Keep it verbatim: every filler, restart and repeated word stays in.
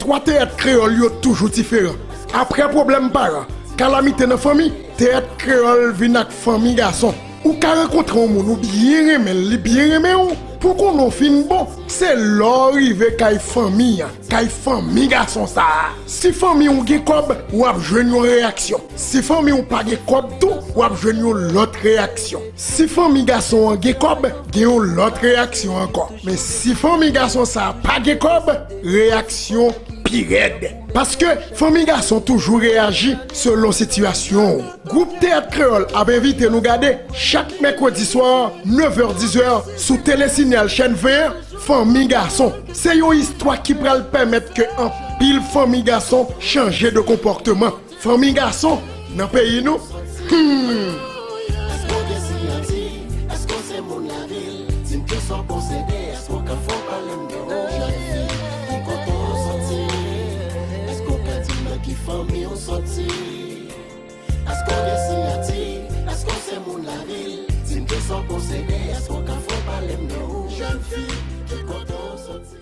Istwa teyat kreyòl yo toujou diferan. Apre pwoblèm paran, kalamite nan fanmi, teyat kreyòl vin ak Fanmi Gason. Ou ka rankontre yon moun ou byen renmen l, li byen renmen w, pou konnen w fin bon, se lè w rive kay fanmi an, kay Fanmi Gason sa a. Si fanmi w gen kòb, w ap jwenn yon reyaksyon. Si fanmi w pa gen kòb tou, w ap jwenn yon lòt reyaksyon. Si Fanmi Gason an gen kòb, gen yon lòt reyaksyon ankò. Men si Fanmi Gason sa a pa gen kòb, reyaksyon pi rèd. Paske Fanmi Gason toujou reyaji selon sitiyasyon w. Gwoup Teyat Kreyòl ap envite nou gade chak mèkredi swa, nèf è, diz è, sou Telesinyal chèn ven an, Fanmi Gason. Se yon istwa ki pral pèmèt ke anpil fanmi gason chanje de konpòteman. Fanmi gason nan peyi nou. Hmm. Èske w gen siyati? Èske w se moun lavil? Di m kisa w posede. Èske w ka fè w pale m de yon jèn fi? Ki kote w soti? Èske w ka di m nan ki fanmi w soti? Èske w gen siyati? Èske w se moun lavil? Di m kisa w posede. Èske w ka fè w pale m de yon jèn fi? Ki kote w soti?